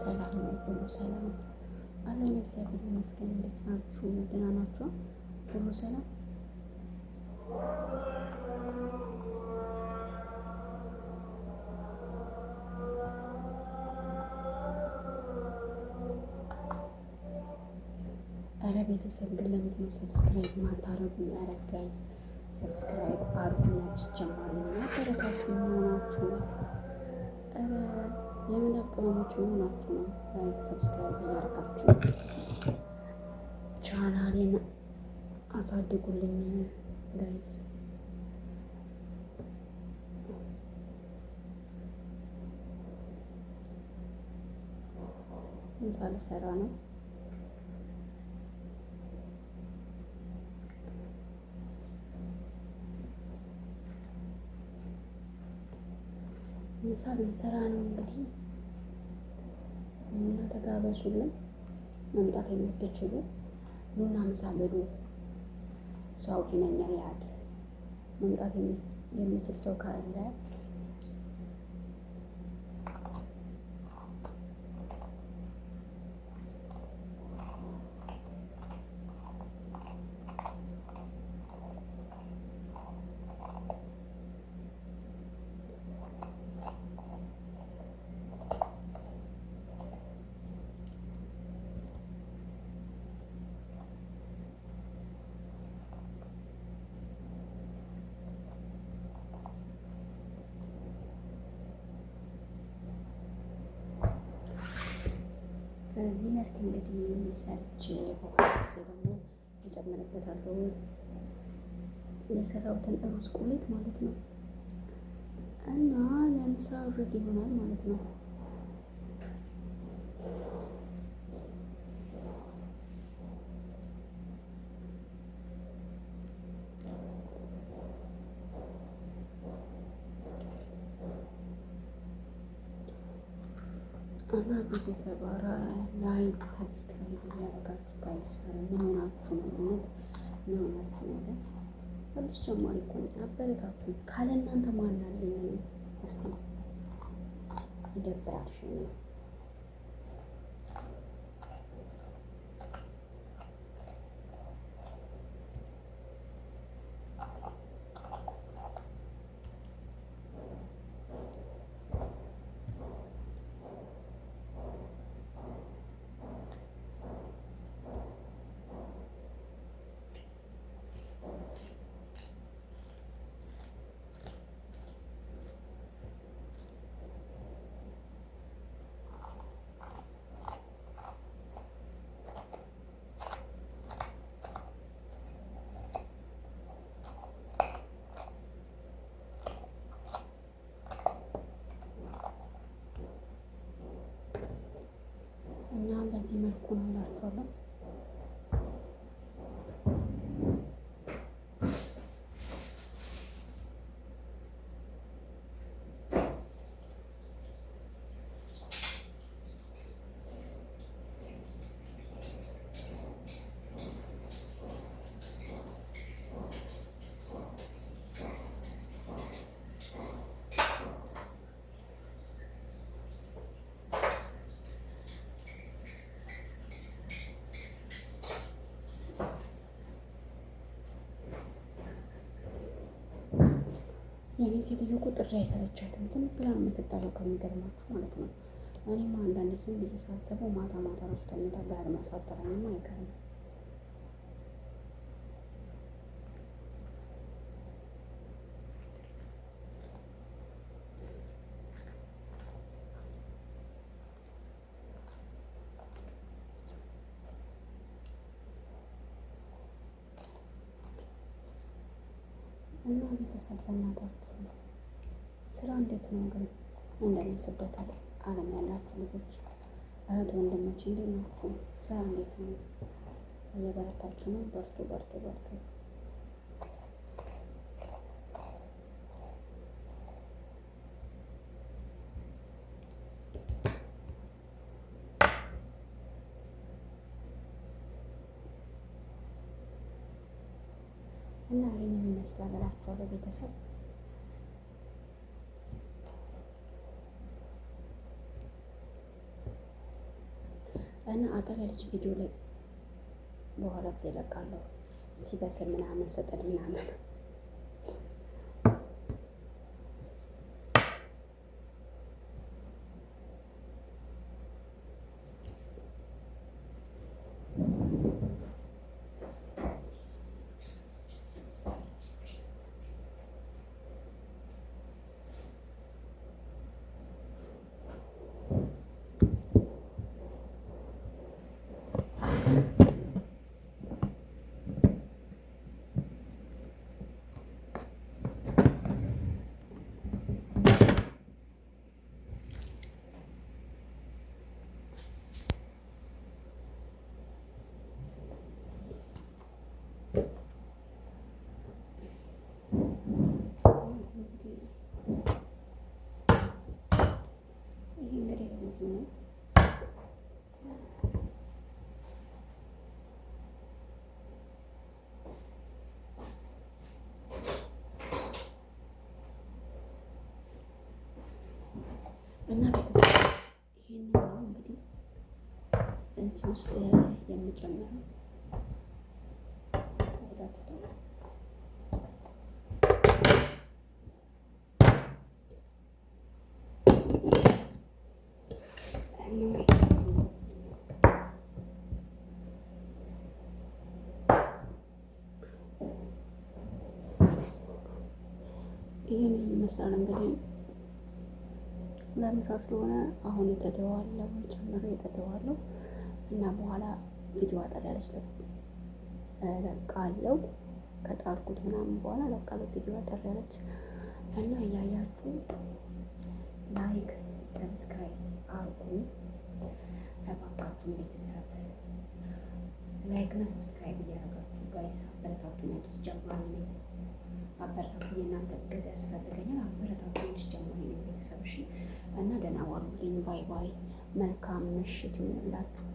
ሰላም ነው፣ ሁሉ ሰላም አለን። እግዚአብሔር ይመስገን። እንዴት ናችሁ? ደህና ናችሁ? ሁሉ ሰላም። አረ ቤተሰብ ግን ለምንድን ነው subscribe ማታረጉኝ? አረ guys subscribe አድርጉኝ። አዲስ ጀማሪ ነው፣ አበረታቱ። መሆናችሁ ነው። ኧረ የመዳብ ቅመሞች መሆናችሁ ነው። Like subscribe እያደረጋችሁ ቻናሌን አሳድጉልኝ guys። ምሳ ልሰራ ነው። ምሳ ልንሰራ ነው እንግዲህ እና ተጋበዙልን። መምጣት የምትችሉ ኑና ምሳ ብሉ። ሳውዲ ነኝ ሪያድ። መምጣት የሚችል ሰው ካለ በዚህ መልክ እንግዲህ ሰርቼ በኋላ ጊዜ ደግሞ እጨምርበታለሁ የሰራሁትን ሩዝ ቁሌት ማለት ነው። እና ለምሳ ሩዝ ይሆናል ማለት ነው። እና ቤተሰብ ኧረ like subscribe እያደረጋችሁ guys፣ ምን ሆናችሁ ነው? እውነት ምን ሆናችሁ ነው? አዲስ ጀማሪ እኮ ነኝ፣ አበረታቱኝ። ካለ እናንተ ማን አለኝ? እስቲ ይደብራል። ነው። እና በዚህ መልኩ ነው እላችኋለሁ። የኔ ሴትዮ እኮ ጥሪ አይሰለቻትም። ዝም ብላ ነው የምትጠራው፣ ከሚገርማችሁ ማለት ነው። እኔማ አንዳንዴ ዝም ብዬ ሳስበው ማታ ማታ ራሱ ተኝታ በህልሟ ሳጠራኝማ አይቀርም። እና ቤተሰብ በእናታችሁ ስራ እንዴት ነው ግን? እንደኔ ስደት ዓለም ያላችሁ ልጆች እህት ወንድሞች እንዴት ናችሁ? ስራ እንዴት ነው? እየበረታችሁ ነው? በርቱ በርቱ በርቱ። እና ይህንን ይመስላል እላችኋለሁ ቤተሰብ። እና አጠር ያለች ቪዲዮ ላይ በኋላ ጊዜ እለቃለሁ ሲበስል ምናምን ስጥል ምናምን። ይሄ እንግዲህ ሩዙ ነው። እና ቤተሰብ ይሄንን ነው እንግዲህ እዚህ ውስጥ የምጨምረው። ይህን ይመስላል እንግዲህ ለምሳ ስለሆነ አሁን እጥደዋለሁ፣ ጨምሬ እጥደዋለሁ እና በኋላ ቪዲዮ አጠር ያለች እለቃለሁ። ከጣልኩት ምናምን በኋላ እለቃለሁ ቪዲዮ አጠር ያለች እና እያያችሁ like subscribe አርጉ እባካችሁ ቤተሰብ። Like እና subscribe እያደረጋችሁ guys አበረታቱኝ። አዲስ ጀማሪ ነኝ፣ አበረታቱኝ። የእናንተ እገዛ ያስፈልገኛል። አበረታቱኝ። አዲስ ጀማሪ ነኝ ቤተሰብ። እሺ እና ደህና ዋሉልኝ። Bye bye። መልካም ምሽት ይሁንላችሁ።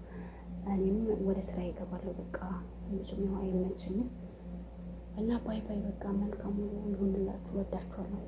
እኔም ወደ ስራ ይገባለሁ። በቃ ብዙም አይመቸኝም እና bye bye። በቃ መልካም ይሁንላችሁ። ወዳችኋለሁ።